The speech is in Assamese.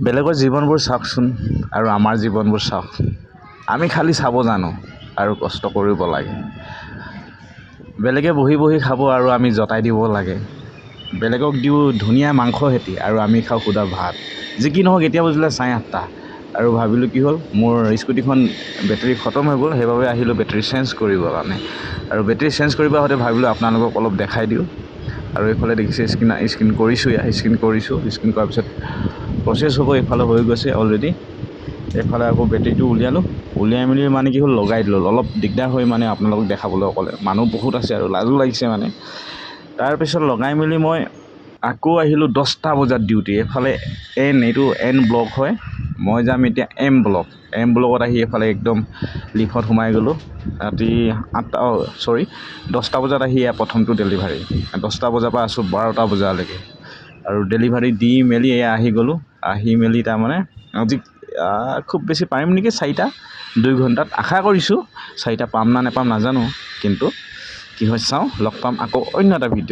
বেলেগৰ জীৱনবোৰ চাওকচোন আৰু আমাৰ জীৱনবোৰ চাওক। আমি খালি চাব জানো আৰু কষ্ট কৰিব লাগে। বেলেগে বহি বহি খাব আৰু আমি জতাই দিব লাগে। বেলেগক দিওঁ ধুনীয়া মাংস সেতি আৰু আমি খাওঁ সুদা ভাত। যি কি নহওক, এতিয়া বাজিলে 8:30 আৰু ভাবিলোঁ, কি হ'ল, মোৰ স্কুটিখন বেটেৰী খতম হৈ গ'ল। সেইবাবে আহিলোঁ বেটেৰী চেঞ্জ কৰিবৰ কাৰণে। আৰু বেটেৰী চেঞ্জ কৰিব আহোঁতে ভাবিলোঁ আপোনালোকক অলপ দেখাই দিওঁ। আৰু এইফালে দেখিছে, স্ক্ৰীণ স্ক্ৰীণ কৰিছোঁ, ইয়াত স্ক্ৰীণ কৰিছোঁ। স্ক্ৰীণ কৰাৰ পিছত প্ৰচেছ হ'ব। এইফালে হৈ গৈছে অলৰেডি। এইফালে আকৌ বেটেৰীটো উলিয়ালোঁ। উলিয়াই মেলি মানে কি হ'ল, লগাই দিলোঁ। অলপ দিগদাৰ হয় মানে আপোনালোকক দেখাবলৈ অকলে, মানুহ বহুত আছে আৰু লাজো লাগিছে মানে। তাৰপিছত লগাই মেলি মই আকৌ আহিলোঁ 10টা বজাত ডিউটি। এইফালে এন, এইটো এন ব্লক হয়, মই যাম এতিয়া এম ব্লক। এম ব্লকত আহি এইফালে একদম লিফ্টত সোমাই গ'লোঁ। ৰাতি 8টা, অঁ চৰি, 10টা বজাত আহি এয়া প্ৰথমটো ডেলিভাৰী। 10টা বজাৰ পৰা আছোঁ 12টা বজালৈকে আৰু ডেলিভাৰী দি মেলি এয়া আহি গ'লোঁ। আহি মেলি তাৰমানে আজি খুব বেছি পাৰিম নেকি চাৰিটা 2 ঘণ্টাত, আশা কৰিছোঁ। চাৰিটা পাম না নাপাম নাজানো, কিন্তু কি হয় চাওঁ। লগ পাম আকৌ অন্য এটা ভিডিঅ'।